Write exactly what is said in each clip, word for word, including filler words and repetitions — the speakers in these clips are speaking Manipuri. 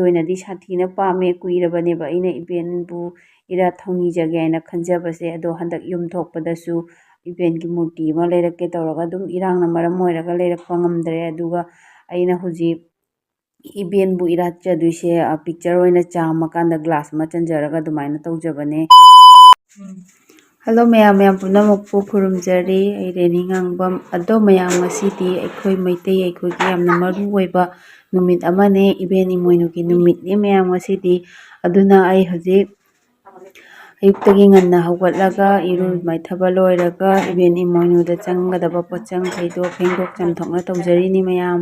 ꯑꯣꯏꯅꯗꯤ ꯁꯥꯊꯤꯅ ꯄꯥꯝꯃꯦ꯫ ꯀꯨꯏꯔꯕꯅꯦꯕ ꯑꯩꯅ ꯏꯕꯦꯟꯕꯨ ꯏꯔꯥꯠ ꯊꯧꯅꯤꯖꯒꯦ ꯍꯥꯏꯅ ꯈꯟꯖꯕꯁꯦ꯫ ꯑꯗꯣ ꯍꯟꯗꯛ ꯌꯨꯝ ꯊꯣꯛꯄꯗꯁꯨ ꯏꯕꯦꯟꯒꯤ ꯃꯨꯔꯇꯤ ꯑꯃ ꯂꯩꯔꯛꯀꯦ ꯇꯧꯔꯒ ꯑꯗꯨꯝ ꯏꯔꯥꯡꯅ ꯃꯔꯝ ꯑꯣꯏꯔꯒ ꯂꯩꯔꯛꯄ ꯉꯝꯗ꯭ꯔꯦ꯫ ꯑꯗꯨꯒ ꯑꯩꯅ ꯍꯧꯖꯤꯛ ꯏꯕꯦꯟꯕꯨ ꯏꯔꯥꯠꯆꯗꯣꯏꯁꯦ, ꯑ, picture ꯑꯣꯏꯅ ꯆꯥꯝꯃꯀꯥꯟꯗ glass ꯑꯃ ꯆꯟꯖꯔꯒ ꯑꯗꯨꯃꯥꯏꯅ ꯇꯧꯖꯕꯅꯦ꯫ Hello ꯃꯌꯥꯝ, ꯃꯌꯥꯝ ꯄꯨꯝꯅꯃꯛꯄꯨ ꯈꯨꯔꯨꯝꯖꯔꯤ꯫ ꯑꯩ ꯔꯦꯅꯤ ꯉꯥꯡꯕꯝ꯫ ꯑꯗꯣ ꯃꯌꯥꯝ, ꯉꯁꯤꯗꯤ ꯑꯩꯈꯣꯏ ꯃꯩꯇꯩ ꯑꯩꯈꯣꯏꯒꯤ ꯌꯥꯝꯅ ꯃꯔꯨ ꯑꯣꯏꯕ ꯅꯨꯃꯤꯠ ꯑꯃꯅꯦ, ꯏꯕꯦꯟ ꯏꯃꯣꯏꯅꯨꯒꯤ ꯅꯨꯃꯤꯠꯅꯦ ꯃꯌꯥꯝ ꯉꯁꯤꯗꯤ꯫ ꯑꯗꯨꯅ ꯑꯩ ꯍꯧꯖꯤꯛ ꯑꯌꯨꯛꯇꯒꯤ ꯉꯟꯅ ꯍꯧꯒꯠꯂꯒ ꯏꯔꯨ ꯃꯥꯏꯊꯕ ꯂꯣꯏꯔꯒ ꯏꯕꯦꯟ ꯏꯃꯣꯏꯅꯨꯗ ꯆꯪꯒꯗꯕ ꯄꯣꯠꯆꯪ ꯐꯩꯗꯣꯛ ꯐꯦꯡꯗꯣꯛ ꯆꯥꯝꯊꯣꯛꯅ ꯇꯧꯖꯔꯤꯅꯤ ꯃꯌꯥꯝ꯫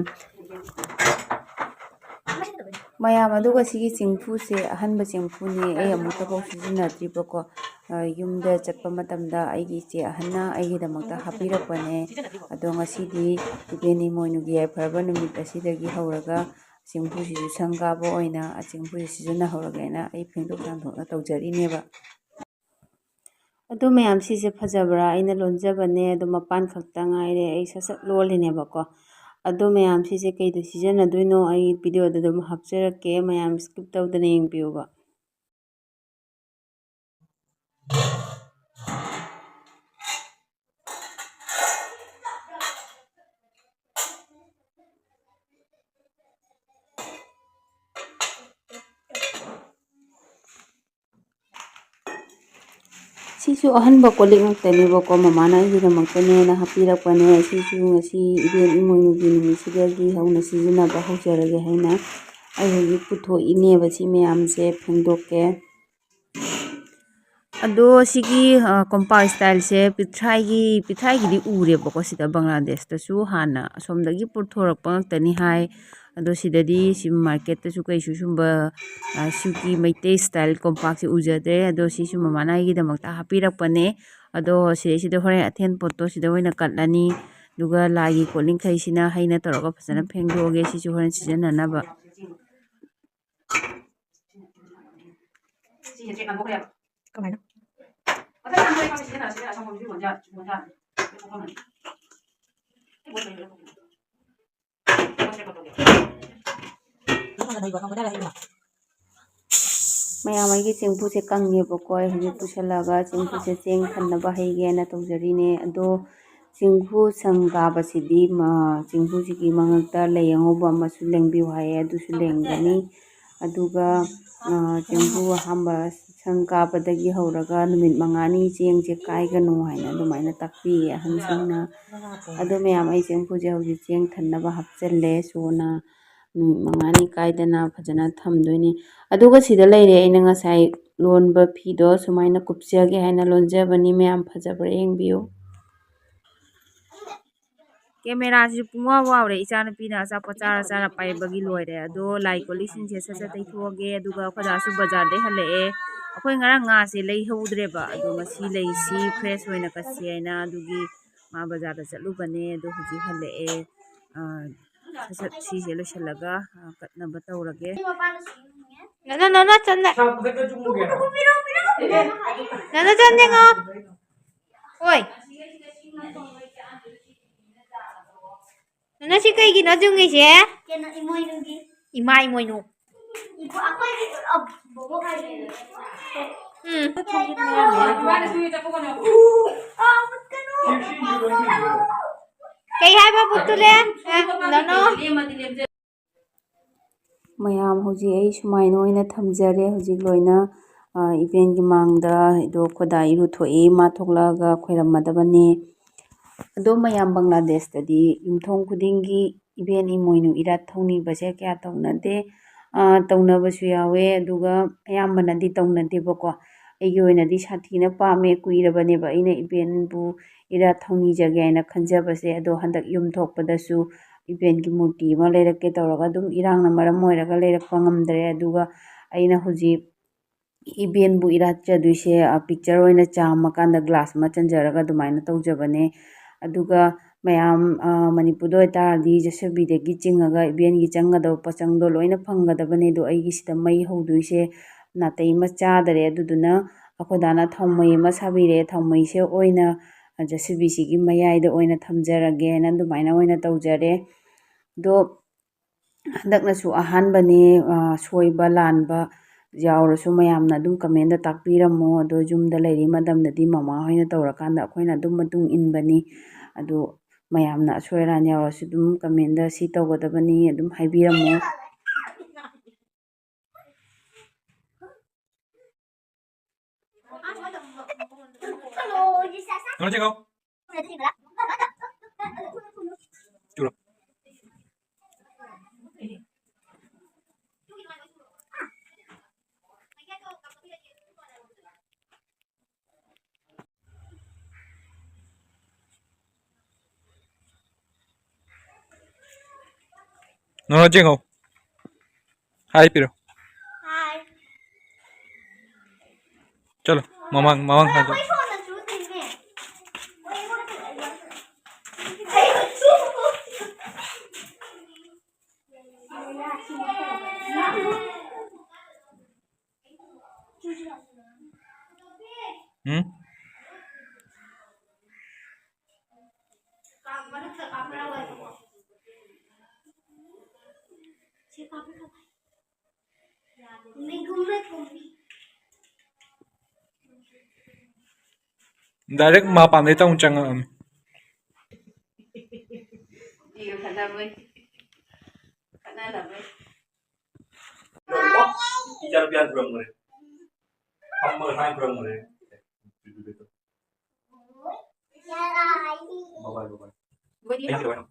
ꯃꯌꯥꯝ, ꯑꯗꯨꯒ ꯁꯤꯒꯤ ꯆꯦꯡꯐꯨꯁꯦ ꯑꯍꯟꯕ ꯆꯦꯡꯐꯨꯅꯦ, ꯑꯩ ꯑꯃꯨꯛꯇꯐꯥꯎ ꯁꯤꯖꯤꯟꯅꯗ꯭ꯔꯤꯕꯀꯣ꯫ ꯑ, ꯌꯨꯝꯗ ꯆꯠꯄ ꯃꯇꯝꯗ ꯑꯩꯒꯤ ꯏꯆꯦ ꯑꯍꯟꯅ ꯑꯩꯒꯤꯗꯃꯛꯇ ꯍꯥꯞꯄꯤꯔꯛꯄꯅꯦ꯫ ꯑꯗꯣ ꯉꯁꯤꯗꯤ ꯏꯕꯦꯟ ꯏꯃꯣꯏꯅꯨꯒꯤ ꯌꯥꯏꯐꯔꯕ ꯅꯨꯃꯤꯠ ꯑꯁꯤꯗꯒꯤ ꯍꯧꯔꯒ ꯆꯦꯡꯐꯨꯁꯤꯁꯨ ꯁꯪꯒꯥꯕ ꯑꯣꯏꯅ ꯆꯦꯡꯐꯨꯁꯤ ꯁꯤꯖꯤꯟꯅꯍꯧꯔꯒꯦꯅ ꯑꯩ ꯐꯦꯡꯗꯣꯛ ꯆꯥꯝꯊꯣꯛꯅ ꯇꯧꯖꯔꯤꯅꯦꯕ꯫ ꯑꯗꯣ ꯃꯌꯥꯝ, ꯁꯤꯁꯦ ꯐꯖꯕ꯭ꯔꯥ? ꯑꯩꯅ ꯂꯣꯟꯖꯕꯅꯦ, ꯑꯗꯣ ꯃꯄꯥꯟ ꯈꯛꯇ ꯉꯥꯏꯔꯦ꯫ ꯑꯩ ꯁꯠ ꯁꯠ ꯂꯣꯜꯂꯤꯅꯦꯕꯀꯣ꯫ ꯑꯗꯣ ꯃꯌꯥꯝ, ꯁꯤꯁꯦ ꯀꯩꯗ ꯁꯤꯖꯤꯟꯅꯗꯣꯏꯅꯣ ꯑꯩ videoꯗ ꯑꯗꯨꯝ ꯍꯥꯞꯆꯔꯛꯀꯦ, ꯃꯌꯥꯝ skip ꯇꯧꯗꯅ ꯌꯦꯡꯕꯤꯌꯨꯕ꯫ ꯁꯤꯁꯨ ꯑꯍꯟꯕ ꯀꯣꯜ ꯂꯤꯛ ꯉꯥꯛꯇꯅꯦꯕꯀꯣ, ꯃꯃꯥꯅ ꯑꯩꯒꯤꯗꯃꯛꯇꯅꯦꯅ ꯍꯥꯞꯄꯤꯔꯛꯄꯅꯦ꯫ ꯁꯤꯁꯨ ꯉꯁꯤ ꯏꯕꯦꯟ ꯏꯃꯣꯏꯅꯨꯒꯤ ꯅꯨꯃꯤꯠꯁꯤꯗꯒꯤ ꯍꯧꯅ ꯁꯤꯖꯤꯟꯅꯕ ꯍꯧꯖꯔꯒꯦ ꯍꯥꯏꯅ ꯑꯩ ꯍꯧꯖꯤꯛ ꯄꯨꯊꯣꯛꯏꯅꯦꯕ꯫ ꯁꯤ ꯃꯌꯥꯝꯁꯦ ꯐꯦꯡꯗꯣꯛꯀꯦ꯫ ꯑꯗꯣ ꯁꯤꯒꯤ, ꯑ, ꯀꯣꯝꯄꯥꯛ styleꯁꯦ ꯄꯤꯊ꯭ꯔꯥꯏꯒꯤ, ꯄꯤꯊ꯭ꯔꯥꯏꯒꯤꯗꯤ ꯎꯔꯦꯕꯀꯣ, ꯁꯤꯗ ꯕꯪꯒ꯭ꯂꯥꯗꯦꯁꯇꯁꯨ ꯍꯥꯟꯅ ꯑꯁꯣꯝꯗꯒꯤ ꯄꯨꯊꯣꯔꯛꯄ ꯉꯥꯛꯇꯅꯤ ꯍꯥꯏ꯫ ꯑꯗꯣ ꯁꯤꯗꯗꯤ ꯁꯤ marketꯇꯁꯨ ꯀꯩꯁꯨ ꯁꯨꯝꯕ, ꯑ, ꯁꯤꯒꯤ ꯃꯩꯇꯩ style ꯀꯣꯝꯄꯥꯛꯁꯦ ꯎꯖꯗ꯭ꯔꯦ꯫ ꯑꯗꯣ ꯁꯤꯁꯨ ꯃꯃꯥꯅ ꯑꯩꯒꯤꯗꯃꯛꯇ ꯍꯥꯞꯄꯤꯔꯛꯄꯅꯦ꯫ ꯑꯗꯣ ꯁꯤꯗꯩꯁꯤꯗ ꯍꯣꯔꯦꯟ ꯑꯊꯦꯟ ꯄꯣꯠꯇꯣ ꯁꯤꯗ ꯑꯣꯏꯅ ꯀꯠꯂꯅꯤ꯫ ꯑꯗꯨꯒ ꯂꯥꯏꯒꯤ ꯀꯣꯜꯂꯤꯡꯈꯩꯁꯤꯅ ꯍꯩꯅ ꯇꯧꯔꯒ ꯐꯖꯅ ꯐꯦꯡꯗꯣꯛꯑꯒꯦ, ꯁꯤꯁꯨ ꯍꯣꯔꯦꯟ ꯁꯤꯖꯤꯟꯅꯅꯕ꯫ ꯀꯃꯥꯏꯅ? ꯃꯌꯥꯝ, ꯑꯩꯒꯤ ꯆꯦꯡꯐꯨꯁꯦ ꯀꯪꯉꯦꯕꯀꯣ꯫ ꯑꯩ ꯍꯧꯖꯤꯛ ꯄꯨꯁꯜꯂꯒ ꯆꯦꯡꯐꯨꯁꯦ ꯆꯦꯡ ꯊꯟꯅꯕ ꯍꯩꯒꯦꯅ ꯇꯧꯖꯔꯤꯅꯦ꯫ ꯑꯗꯣ ꯆꯦꯡꯐꯨ ꯁꯪ ꯀꯥꯕꯁꯤꯗꯤ ꯃ-, ꯆꯦꯡꯐꯨꯁꯤꯒꯤ ꯃꯉꯛꯇ ꯂꯩ ꯑꯉꯧꯕ ꯑꯃꯁꯨ ꯂꯦꯡꯕꯤꯌꯨ ꯍꯥꯏꯌꯦ, ꯑꯗꯨꯁꯨ ꯂꯦꯡꯒꯅꯤ꯫ ꯑꯗꯨꯒ, ꯑ, ꯆꯦꯡꯐꯨ ꯑꯍꯥꯟꯕ ꯁꯪ ꯀꯥꯕꯗꯒꯤ ꯍꯧꯔꯒ ꯅꯨꯃꯤꯠ ꯃꯉꯥꯅꯤ ꯆꯦꯡꯁꯦ ꯀꯥꯏꯒꯅꯨ ꯍꯥꯏꯅ ꯑꯗꯨꯃꯥꯏꯅ ꯇꯥꯛꯄꯤꯌꯦ ꯑꯍꯟꯁꯤꯡꯅ꯫ ꯑꯗꯣ ꯃꯌꯥꯝ, ꯑꯩ ꯆꯦꯡꯐꯨꯁꯦ ꯍꯧꯖꯤꯛ ꯆꯦꯡ ꯊꯟꯅꯕ ꯍꯥꯞꯆꯜꯂꯦ꯫ ꯁꯣꯅ ꯅꯨꯃꯤꯠ ꯃꯉꯥꯅꯤ ꯀꯥꯏꯗꯅ ꯐꯖꯅ ꯊꯝꯗꯣꯏꯅꯤ꯫ ꯑꯗꯨꯒ ꯁꯤꯗ ꯂꯩꯔꯦ ꯑꯩꯅ ꯉꯁꯥꯏ ꯂꯣꯟꯕ ꯐꯤꯗꯣ, ꯁꯨꯃꯥꯏꯅ ꯀꯨꯞꯆꯒꯦ ꯍꯥꯏꯅ ꯂꯣꯟꯖꯕꯅꯤ꯫ ꯃꯌꯥꯝ ꯐꯖꯕ꯭ꯔꯥ ꯌꯦꯡꯕꯤꯌꯨ꯫ ꯀꯦꯃꯦꯔꯥꯁꯤꯁꯨ ꯄꯨꯡꯋꯥ ꯋꯥꯎꯔꯦ꯫ ꯏꯆꯥꯅꯨꯄꯤꯅ ꯑꯆꯥꯄꯣꯠ ꯆꯥꯔ ꯆꯥꯔ ꯄꯥꯏꯕꯒꯤ ꯂꯣꯏꯔꯦ꯫ ꯑꯗꯣ ꯂꯥꯏ ꯀꯣꯜꯂꯤꯛꯁꯤꯡꯁꯦ ꯁꯠ ꯁꯠ ꯇꯩꯊꯣꯛꯑꯒꯦ꯫ ꯑꯗꯨꯒ ꯑꯩꯈꯣꯏ ꯗꯥꯁꯨ ꯕꯖꯥꯔꯗꯩ ꯍꯜꯂꯛꯑꯦ꯫ ꯑꯩꯈꯣꯏ ꯉꯔꯥꯡ ꯉꯥꯁꯦ ꯂꯩꯍꯧꯗ꯭ꯔꯦꯕ, ꯑꯗꯣ ꯉꯁꯤ ꯂꯩꯁꯤ, ꯐ꯭ꯔꯦꯁ ꯑꯣꯏꯅ ꯀꯠꯁꯤ ꯍꯥꯏꯅ꯫ ꯑꯗꯨꯒꯤ ꯃꯥ ꯕꯖꯥꯔꯗ ꯆꯠꯂꯨꯕꯅꯦ꯫ ꯑꯗꯣ ꯍꯧꯖꯤꯛ ꯍꯜꯂꯛꯑꯦ꯫ ꯑ, ꯁꯠ ꯁꯠ ꯁꯤꯁꯦ ꯂꯣꯏꯁꯤꯜꯂꯒ, ꯑ, ꯀꯠꯅꯕ ꯇꯧꯔꯒꯦ꯫ ꯅꯅꯥ, ꯅꯅꯥ ꯆꯟꯗꯦ꯫ ꯅꯅꯥ ꯆꯟꯗꯦ ꯉꯣ꯫ ꯍꯣꯏ꯫ ꯅꯅꯥ ꯁꯤ ꯀꯩꯒꯤꯅꯣ ꯆꯨꯡꯉꯤꯁꯦ? ꯀꯩꯅꯣ, ꯏꯃꯣꯏꯅꯨꯒꯤ꯫ ꯏꯃꯥ ꯏꯃꯣꯏꯅꯨ꯫ ꯏꯕꯣ-, ꯑꯩꯈꯣꯏꯒꯤ, ꯑ, ꯕꯣꯕꯣꯛ ꯍꯥꯏꯗꯣꯏꯅꯦ꯫ ꯎꯝ꯫ ꯀꯩ ꯍꯥꯏꯕ ꯕꯨꯠꯇꯨꯂꯦ? ꯑ, ꯅꯅꯣ? ꯃꯌꯥꯝ, ꯍꯧꯖꯤꯛ ꯑꯩ ꯁꯨꯃꯥꯏꯅ ꯑꯣꯏꯅ ꯊꯝꯖꯔꯦ꯫ ꯍꯧꯖꯤꯛ ꯂꯣꯏꯅ, ꯑ, ꯏꯕꯦꯟꯒꯤ ꯃꯥꯡꯗ ꯑꯗꯣ ꯈꯣꯏꯗꯥ ꯏꯔꯨꯊꯣꯛꯏ, ꯃꯥ ꯊꯣꯛꯂꯛꯑꯒ ꯈꯣꯏꯔꯝꯃꯗꯕꯅꯤ꯫ ꯑꯗꯣ ꯃꯌꯥꯝ, ꯕꯪꯒ꯭ꯂꯥꯗꯦꯁꯇꯗꯤ ꯌꯨꯝꯊꯣꯡ ꯈꯨꯗꯤꯡꯒꯤ ꯏꯕꯦꯟ ꯏꯃꯣꯏꯅꯨ ꯏꯔꯥꯠ ꯊꯧꯅꯤꯕꯁꯦ ꯀꯌꯥ ꯇꯧꯅꯗꯦ꯫ ꯑ, ꯇꯧꯅꯕꯁꯨ ꯌꯥꯎꯋꯦ, ꯑꯗꯨꯒ ꯑꯌꯥꯝꯕꯅꯗꯤ ꯇꯧꯅꯗꯦꯕꯀꯣ꯫ ꯑꯩꯒꯤ ꯑꯣꯏꯅꯗꯤ ꯁꯥꯊꯤꯅ ꯄꯥꯝꯃꯦ, ꯀꯨꯏꯔꯕꯅꯦꯕ ꯑꯩꯅ ꯏꯕꯦꯟꯕꯨ ꯏꯔꯥꯠ ꯊꯧꯅꯤꯖꯒꯦ ꯍꯥꯏꯅ ꯈꯟꯖꯕꯁꯦ꯫ ꯑꯗꯣ ꯍꯟꯗꯛ ꯌꯨꯝ ꯊꯣꯛꯄꯗꯁꯨ ꯏꯕꯦꯟꯒꯤ ꯃꯨꯔꯇꯤ ꯑꯃ ꯂꯩꯔꯛꯀꯦ ꯇꯧꯔꯒ ꯑꯗꯨꯝ ꯏꯔꯥꯡꯅ ꯃꯔꯝ ꯑꯣꯏꯔꯒ ꯂꯩꯔꯛꯄ ꯉꯝꯗ꯭ꯔꯦ꯫ ꯑꯗꯨꯒ ꯑꯩꯅ ꯍꯧꯖꯤꯛ ꯏꯕꯦꯟꯕꯨ ꯏꯔꯥꯠꯆꯗꯣꯏꯁꯦ, ꯑ, picture ꯑꯣꯏꯅ ꯆꯥꯝꯃꯀꯥꯟꯗ glass ꯑꯃ ꯆꯟꯖꯔꯒ ꯑꯗꯨꯃꯥꯏꯅ ꯇꯧꯖꯕꯅꯦ꯫ ꯑꯗꯨꯒ ꯃꯌꯥꯝ, ꯑ, ꯃꯅꯤꯄꯨꯔꯗ ꯑꯣꯏꯇꯥꯔꯗꯤ ꯖꯦꯁꯤꯕꯤꯗꯒꯤ ꯆꯤꯡꯉꯒ ꯏꯕꯦꯟꯒꯤ ꯆꯪꯒꯗꯕ ꯄꯣꯠꯆꯪꯗꯣ ꯂꯣꯏꯅ ꯐꯪꯒꯗꯕꯅꯦ꯫ ꯑꯗꯣ ꯑꯩꯒꯤꯁꯤꯗ ꯃꯩ ꯍꯧꯗꯣꯏꯁꯦ ꯅꯥꯇꯩ ꯑꯃ ꯆꯥꯗꯔꯦ꯫ ꯑꯗꯨꯗꯨꯅ ꯑꯩꯈꯣꯏ ꯗꯥꯅ ꯊꯥꯎꯃꯩ ꯑꯃ ꯁꯥꯕꯤꯔꯦ꯫ ꯊꯥꯎꯃꯩꯁꯦ ꯑꯣꯏꯅ ꯖꯦꯁꯤꯕꯤꯁꯤꯒꯤ ꯃꯌꯥꯏꯗ ꯑꯣꯏꯅ ꯊꯝꯖꯔꯒꯦꯅ ꯑꯗꯨꯃꯥꯏꯅ ꯑꯣꯏꯅ ꯇꯧꯖꯔꯦ꯫ ꯑꯗꯣ ꯍꯟꯗꯛꯅꯁꯨ ꯑꯍꯥꯟꯕꯅꯤ꯫ ꯑ, ꯁꯣꯏꯕ ꯂꯥꯟꯕ ꯌꯥꯎꯔꯁꯨ ꯃꯌꯥꯝꯅ ꯑꯗꯨꯝ ꯀꯃꯦꯟꯗ ꯇꯥꯛꯄꯤꯔꯝꯃꯣ꯫ ꯑꯗꯣ ꯌꯨꯝꯗ ꯂꯩꯔꯤ ꯃꯇꯝꯗꯗꯤ ꯃꯃꯥ ꯍꯣꯏꯅ ꯇꯧꯔꯀꯥꯟꯗ ꯑꯩꯈꯣꯏꯅ ꯑꯗꯨꯝ ꯃꯇꯨꯡ ꯏꯟꯕꯅꯤ꯫ ꯑꯗꯣ ꯃꯌꯥꯝꯅ ꯑꯁꯣꯏ ꯑꯔꯥꯟ ꯌꯥꯎꯔꯁꯨ ꯑꯗꯨꯝ ꯀꯃꯦꯟꯗ "ꯁꯤ ꯇꯧꯒꯗꯕꯅꯤ" ꯑꯗꯨꯝ ꯍꯥꯏꯕꯤꯔꯝꯃꯣ꯫ ꯅꯣꯅꯣ ꯆꯦꯡꯉꯧ꯫ ꯍꯥꯏ ꯄꯤꯔꯣ꯫ ꯍꯥꯏ꯫ ꯆꯠꯂꯣ꯫ ꯃꯃꯥꯡ, ꯃꯃꯥꯡ ꯁꯥꯏꯗ ꯆꯠꯂꯣ꯫ ꯑꯩꯈꯣꯏ ꯐꯣꯟꯗ ꯆꯨꯗ꯭ꯔꯤꯅꯦ꯫ ꯎꯝ? Direct ꯃꯄꯥꯟꯗꯩ ꯇꯧ ꯆꯪꯉꯛꯑꯝꯃꯤ꯫ ꯏꯒ ꯈꯠꯅꯕꯩ꯫ ꯈꯠꯅꯅꯕꯩ꯫ ꯏꯆꯥꯅꯨꯄꯤ ꯍꯥꯟꯅ ꯈꯨꯔꯝꯃꯨꯅꯦ꯫ ꯐꯝꯃꯒ ꯍꯥꯟꯅ ꯈꯨꯔꯝꯃꯨꯅꯦ꯫ ꯕꯕꯥꯏ, ꯕꯕꯥꯏ꯫ ꯑꯩ ꯀꯩꯗꯧ ꯍꯥꯏꯅꯣ?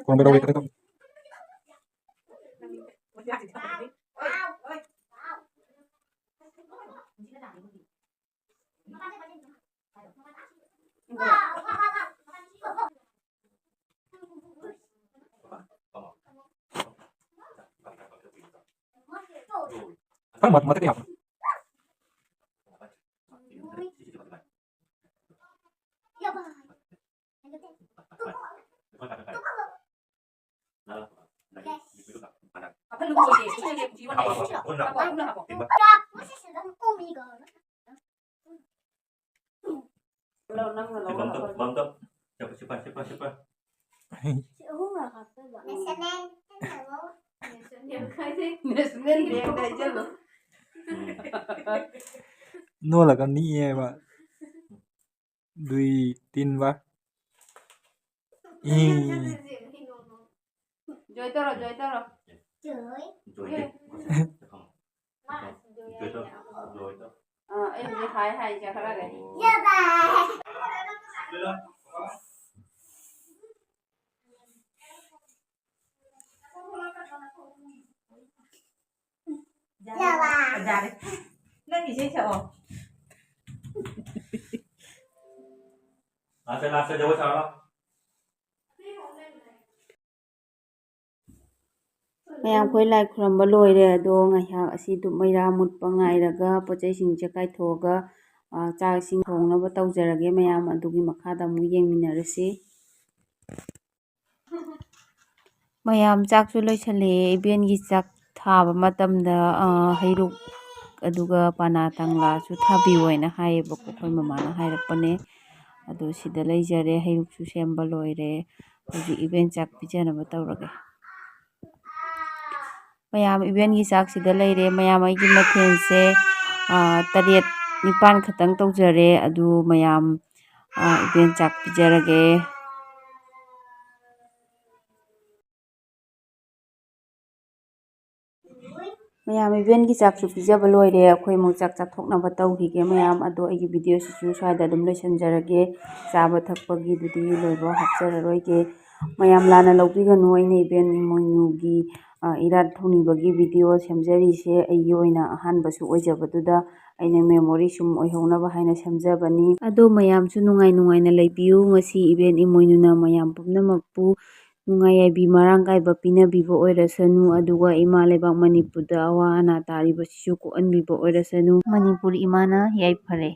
ꯀꯣꯟ ꯀꯩꯗꯧꯔꯤ? ꯀꯩꯗꯧꯔꯤ? ꯈꯔ ꯃꯊꯛ, ꯃꯊꯛꯇ ꯌꯥꯎꯕꯅꯦ꯫ ꯍꯥꯞꯍꯜꯂꯨ ꯀꯨꯏꯔꯦ꯫ ꯁꯤ ꯂꯩꯔꯦ, ꯍꯧꯖꯤꯛ ꯌꯣꯟꯅꯩ꯫ ꯍꯥꯞꯄꯣ, ꯍꯥꯞꯄꯣ, ꯄꯨꯟꯅ ꯍꯥꯞꯄꯣ꯫ ꯍꯥꯞꯄꯣ, ꯄꯨꯟꯅ ꯍꯥꯞꯄꯣ꯫ ꯂꯧ, ꯅꯪꯅ ꯁꯤ ꯂꯧꯔꯣ, ꯕꯝꯗꯣ, ꯍꯥꯞꯄꯣ꯫ ꯕꯝꯗꯣ꯫ ꯁꯤ ꯄꯥꯏ, ꯁꯤ ꯄꯥꯏ, ꯁꯤ ꯄꯥꯏ꯫ ꯁꯤ ꯑꯍꯨꯝꯔꯛ ꯍꯥꯞꯆꯜꯂꯣ꯫ ꯅꯦꯁꯅꯦꯜ ꯕꯦꯡꯗ ꯍꯥꯏꯖꯜꯂꯣ꯫ ꯎꯝ꯫ ꯅꯣꯜꯂꯒ ꯅꯤꯛꯑꯦꯕ꯫ ꯗꯨꯏ ꯇꯤꯟ ꯕꯥꯔ꯫ ꯏ꯫ ꯖꯣꯏ ꯇꯧꯔꯣ, ꯖꯣꯏ ꯇꯧꯔꯣ꯫ ꯖꯣꯏ꯫ ꯖꯣꯏ ꯇꯧ꯫ ꯃꯥ ꯑꯁꯤ ꯖꯣꯏ ꯖꯣꯏ ꯇꯧ꯫ ꯍꯥꯏꯅꯦ꯫ ꯖꯣꯏ ꯇꯧ꯫ ꯑꯥ, ꯑꯩ ꯍꯧꯖꯤꯛ ꯍꯥꯏ ꯍꯥꯏ ꯆꯠꯈ꯭ꯔꯒꯅꯤ꯫ ꯌꯥꯔꯦ꯫ ꯅꯪꯒꯤ ꯏꯁꯩ ꯁꯛꯑꯣ꯫ ꯂꯥꯁꯇ, ꯂꯥꯁꯇ ꯖꯒꯣꯏ ꯁꯥꯔꯣ꯫ ꯃꯌꯥꯝ, ꯑꯩꯈꯣꯏ ꯂꯥꯏ ꯈꯨꯔꯝꯕ ꯂꯣꯏꯔꯦ꯫ ꯑꯗꯣ ꯉꯥꯏꯍꯥꯛ ꯑꯁꯤ ꯙꯨꯞ ꯃꯩꯔꯥ ꯃꯨꯠꯄ ꯉꯥꯏꯔꯒ ꯄꯣꯠ ꯆꯩꯁꯤꯡꯁꯦ ꯀꯥꯏꯊꯣꯛꯑꯒ, ꯑ, ꯆꯥꯛ ꯏꯁꯤꯡ ꯊꯣꯡꯅꯕ ꯇꯧꯖꯔꯒꯦ꯫ ꯃꯌꯥꯝ ꯑꯗꯨꯒꯤ ꯃꯈꯥꯗ ꯑꯃꯨꯛ ꯌꯦꯡꯃꯤꯟꯅꯔꯁꯤ꯫ ꯃꯌꯥꯝ, ꯆꯥꯛꯁꯨ ꯂꯣꯏꯁꯜꯂꯛꯑꯦ꯫ ꯏꯕꯦꯟꯒꯤ ꯆꯥꯛ ꯊꯥꯕ ꯃꯇꯝꯗ, ꯑ, ꯍꯩꯔꯨꯛ ꯑꯗꯨꯒ ꯄꯅꯥ ꯇꯪꯂꯥꯁꯨ ꯊꯥꯕꯤꯌꯣ ꯍꯥꯏꯅ ꯍꯥꯏꯌꯦꯕꯀꯣ, ꯑꯩꯈꯣꯏ ꯃꯃꯥꯅ ꯍꯥꯏꯔꯛꯄꯅꯦ꯫ ꯑꯗꯣ ꯁꯤꯗ ꯂꯩꯖꯔꯦ, ꯍꯩꯔꯨꯛꯁꯨ ꯁꯦꯝꯕ ꯂꯣꯏꯔꯦ꯫ ꯍꯧꯖꯤꯛ ꯏꯕꯦꯟ ꯆꯥꯛ ꯄꯤꯖꯅꯕ ꯇꯧꯔꯒꯦ꯫ ꯃꯌꯥꯝ, ꯏꯕꯦꯟꯒꯤ ꯆꯥꯛꯁꯤꯗ ꯂꯩꯔꯦ꯫ ꯃꯌꯥꯝ, ꯑꯩꯒꯤ ꯃꯊꯦꯜꯁꯦ, ꯑ, ꯇꯔꯦꯠ ꯅꯤꯄꯥꯟ ꯈꯛꯇꯪ ꯇꯧꯖꯔꯦ꯫ ꯑꯗꯨ ꯃꯌꯥꯝ, ꯑ, ꯏꯕꯦꯟ ꯆꯥꯛ ꯄꯤꯖꯔꯒꯦ꯫ ꯃꯌꯥꯝ, ꯏꯕꯦꯟꯒꯤ ꯆꯥꯛꯁꯨ ꯄꯤꯖꯕ ꯂꯣꯏꯔꯦ꯫ ꯑꯩꯈꯣꯏ ꯑꯃꯨꯛ ꯆꯥꯛ ꯆꯥꯊꯣꯛꯅꯕ ꯇꯧꯈꯤꯒꯦ ꯃꯌꯥꯝ꯫ ꯑꯗꯣ ꯑꯩꯒꯤ video ꯁꯤꯁꯨ ꯁ꯭ꯋꯥꯏꯗ ꯑꯗꯨꯝ ꯂꯣꯏꯁꯤꯟꯖꯔꯒꯦ꯫ ꯆꯥꯕ ꯊꯛꯄꯒꯤꯗꯨꯗꯤ ꯂꯣꯏꯕ ꯍꯥꯞꯆꯔꯔꯣꯏꯒꯦ꯫ ꯃꯌꯥꯝ ꯂꯥꯟꯅ ꯂꯧꯕꯤꯒꯅꯨ, ꯑꯩꯅ ꯏꯕꯦꯟ ꯏꯃꯣꯏꯅꯨꯒꯤ, ꯑ, ꯏꯔꯥꯠ ꯊꯧꯅꯤꯕꯒꯤ video ꯁꯦꯝꯖꯔꯤꯁꯦ ꯑꯩꯒꯤ ꯑꯣꯏꯅ ꯑꯍꯥꯟꯕꯁꯨ ꯑꯣꯏꯖꯕꯗꯨꯗ ꯑꯩꯅ memory ꯁꯨꯝ ꯑꯣꯏꯍꯧꯅꯕ ꯍꯥꯏꯅ ꯁꯦꯝꯖꯕꯅꯤ꯫ ꯑꯗꯣ ꯃꯌꯥꯝꯁꯨ ꯅꯨꯡꯉꯥꯏ ꯅꯨꯡꯉꯥꯏꯅ ꯂꯩꯕꯤꯌꯨ꯫ ꯉꯁꯤ ꯏꯕꯦꯟ ꯏꯃꯣꯏꯅꯨꯅ ꯃꯌꯥꯝ ꯄꯨꯝꯅꯃꯛꯄꯨ ꯅꯨꯡꯉꯥꯏ ꯌꯥꯏꯕꯤ ꯃꯔꯥꯡ ꯀꯥꯏꯕ ꯄꯤꯅꯕꯤꯕ ꯑꯣꯏꯔꯁꯅꯨ, ꯑꯗꯨꯒ ꯏꯃꯥ ꯂꯩꯕꯥꯛ ꯃꯅꯤꯄꯨꯔꯗ ꯑꯋꯥ ꯑꯅꯥ ꯇꯥꯔꯤꯕꯁꯤꯁꯨ ꯀꯣꯛꯍꯟꯕꯤꯕ ꯑꯣꯏꯔꯁꯅꯨ꯫ ꯃꯅꯤꯄꯨꯔ ꯏꯃꯥꯅ ꯌꯥꯏꯐꯔꯦ꯫